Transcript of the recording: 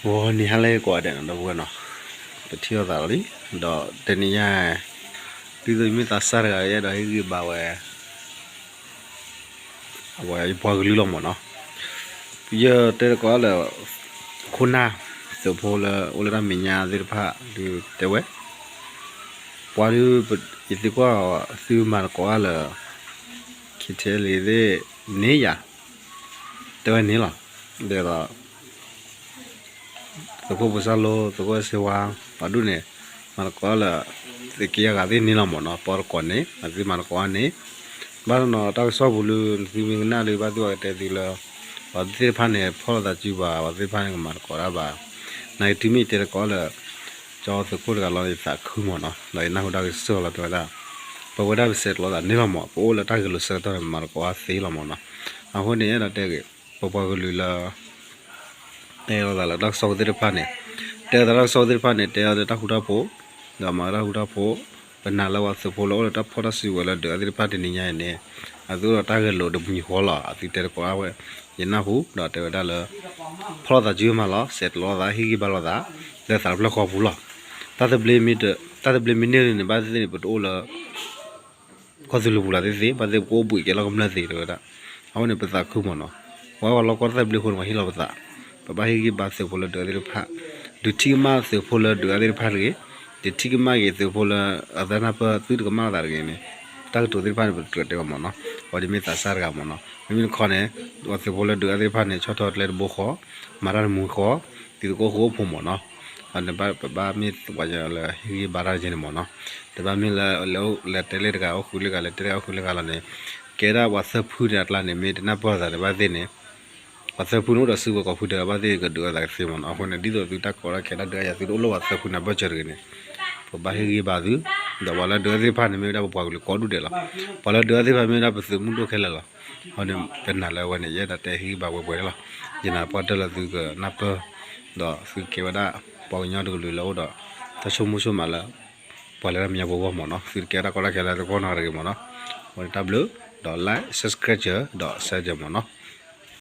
ဂီၤနံၤဟါလၢကိးဂၤဒဲးနီၤ ဒီပုၢ်ဝဲၢ်နီၤ, ပထံၣ်လိာ်သးလီၤလံ, ဒီးတနံၤညါ ဒ်သိးယမ့ၢ်သးစၢ်တဂၤ ယအဲၣ်ဒိးဟ့ၣ်ဂံၢ်ဘါဝဲ အဝဲယပှၤကလုာ်လီၤမၢ်နီၤ, ယတဲသကိးလၢ ခိၣ်နၢ် သုးဖိလၢအိၣ်လၢတၢ်မဲာ်ညါသ့ၣ်တဖၣ် ဒုးတဲဝဲ ပှၤဒုး ယသံကွၢ်အီၤ သုမၤသကိးတၢ်လၢ KTLA သ့ၣ်န့ၣ်ယၤ, တဲဝဲန့ၣ်လီၤ, ဒီး သုးခိၣ်ဖိစၢ်လိ သုးခိၣ်စ့ဝါ ပှၤဒူၣ်န့ၣ် မၤသကိးလၢ သုးက့ယဲၢ်ဂၤသ့ၣ်န့ၣ်လီၤမၢ်နီၤ, ပှၤတကိးန့ၣ် အသုမၤသကိးန့ၣ်, ဘၣ်နီၤ တၢ်ကစီၣ်ပူၤလၢ သုမ့ၢ်ကနၣ်ဒီး ဘၣ်သ့ၣ်ပှၤကတဲသုလၢ ပှၤသ့ၣ်တဖၣ်န့ၣ် ဖီၣ်လိာ်သးစုဘၣ်, ပှၤသ့ၣ်တဖၣ်န့ၣ် ကမၤသကိးတၢ်ဘၣ်, နာ်က့တုၤမ့ၢ်ယတဲသကိးလၢ ကၠီသုးခိၣ်တဂၤလီၤ ယသးခုမၢ်နီၤ, ဒီးယနၢ်ဟူတၢ်ကစီၣ်လီၤ တဲဝဲဒၣ်, ပဝဲဒၣ်ပစဲးကျိးသးန့ၣ်လီၤမၢ်, ပအိၣ်လၢတၢ်ဂဲၤလိာ်ဆၢကတီၢ်န့ၣ် ပမၤသကိးသ့လီၤမၢ်နီၤ, အဃိန့ၣ် အဲၣ်ဒိးတဲဂ့ၤ ပပှၤကလုာ်လၢ တဲလိာ်သးလၢတၢ်ကစီၣ်ဖိသ့ၣ်တဖၣ်န့ၣ်, တဲလိာ်သးတၢ်ကစီၣ်ဖိသ့ၣ်တဖၣ်န့ၣ် တဲအီၤလၢတၢ်ဃူတၢ်ဖိး, ဒီးမၤတၢ်ဃူတၢ်ဖိး, ပနာ်လၢပှၤသုးဖိလၢအိၣ်လၢတၢ်ဖီၣ်တၢ်စုကဝဲၤလၢဒုးအါသ့ၣ်တဖၣ်တနံၤညါအံၤန့ၣ်, အသုအိၣ်ဒီးတၢ်ဂဲၤလိာ်တမံၤဃီလီၤ, အသုတဲသကိးဝဲ, ယနၢ်ဟူ ဒီးတဲဝဲဒၣ်လၢ ဖီၣ်လိာ်သးစုမးလီၤ, စဲးကျိးလိာ်သး ဟ့ၣ်ဂံၢ်ဘါလိာ်သး လၢသးတဖျၢၣ်ဃီပူၤလီၤ, တၢ်သဘျ့မ့ၢ် တၢ်သဘျ့မ့ၢ်န့ၢ်န့ၣ် ဘၣ်သ့ၣ်သ့ၣ်န့ၣ် ပတအိၣ်လၢ ကီၢ်သူလ့ၤပူၤလၢ်သ့ၣ်သ့ၣ်, ဘၣ်သ့ၣ်ပကအိၣ်ဘှံးကဲလီၤကမျၢၢ်သ့ တဲဝဲဒၣ်, အဃိန့ၣ် ပသးခုမၢ်နီၤ, ပှၤဝဲပှၤလီၢ်ကီၢ်တၢ်သဘျ့အဃိန့ၣ် ပှၤဟ့ၣ်လီၤပသး, ပဘၣ်ဟ့ၣ်ဂံၢ်ဘါသုးဖိလၢဒုးအါသ့ၣ်တဖၣ်, ဒုးထံၣ်ကမၣ်သုးဖိလၢဒုးအါသ့ၣ်တဖၣ်တဂ့ၤ, ဒုးထံၣ်ကမၣ်က့ၤသုးဖိလၢအတၢ်နၢ်ပၢၢ်သုတကမၣ်လိာ်သးတဂ့ၤန့ၣ်, တၢ်ကတိၤသ့ၣ်တဖၣ်န့ၣ် ပတကြၢးတဲဘၣ်မၢ်နီၤ, အဝဲဒၣ်မ့ၢ်သးစၢ်တဂၤမၢ်နီၤ, မ့မ့ၢ်တခီန့ၣ် ပှၤသုးဖိလၢဒုးအါသ့ၣ်တဖၣ်န့ၣ် ဆီၣ်ထွဲကျဲတဘိဃီ, မၤတၢ်တမူဃီ, သုသကိးဃိအိၣ်ဖိမၢ်နီၤ, အန့ၣ်ဘၣ်ပဘၣ်မ့ၢ်ပှၤလၢဟ့ၣ်ဂံၢ်ဘါတၢ်ကဲန့ၣ်မၢ်နီၤ, တဘၣ်မ့ၢ်လၢ လဲၤတဲလၢတဂၤအိၣ်ဃုာ်လၢဂၤ လဲၤတဲလၢအအိၣ်ဃုာ်လၢဂၤလီၤန့ၣ်, ကဲဒၣ်ပှၤသၢဖုန့ၣ်အကျါန့ၣ် မ့ၢ်တနၢ်ပၢၢ်လိာ်သးန့ၣ် ဘၣ်သ့ၣ်န့ၣ်, ပှၤသၢဖုန့ၣ်အိၣ်ဒီးစုကဝဲၤကိးဖုဒဲး ဘၣ်သ့ၣ်ကဒုးအသးကသ့မၢ်နီၤ, အဃိန့ၣ် ဒ်သိးသုတၢ်ကီတၢ်ခဲတၢ်ဒုးအါယၤ သုတအိၣ်လၢပှၤသၢဖုန့ၣ် ဘၢၣ်စၢၤတဂ့ၤန့ၣ်, ပဘၣ်ဟ့ၣ်ဂံၢ်ဘါသု, ဒီးပှၤလၢဒုးအါသ့ၣ်တဖၣ်န့ၣ် မ့ၢ်ဝဲဒၣ်ပပှၤကလုာ်ကိးဒူၣ်ဒဲးလီၤ, ပှၤလၢဒုးအါသ့ၣ်တဖၣ်မ့ၢ်ဝဲဒၣ်ပသုးမုၢ်ဒိၣ်ခဲလၢာ်လီၤ, အဃိန့ၣ် ပနာ်လၢအဝဲန့ၣ် ယအဲၣ်ဒိးတဲဟ့ၣ်ဂံၢ်ဘါဝဲပှဲၤပှဲၤန့ၣ်လီၤ, ယနာ်ပှၢ်တၢၢ်လၢသုကနၢ်ပၢၢ်, ဒီးသုကဲဝဲဒၣ် ပှၤကညီတကလုာ်လၢအိၣ်ဒီး တၢ်ဆိကမိၣ်ဆိကမးလၢ ပှၤလၢတၢ်မဲာ်ညါပှဲၤဂီၢ်မၢ်နီၤ, သုတကဲတၢ်ကီတၢ်ခဲလၢသုဂီၢ်နီတဂ့ၤမၢ်နီၤ, အဃိန့ၣ်တၢ်ဘျုး, ဒီး like subscribe ဒီး share မၢ်နီၤ.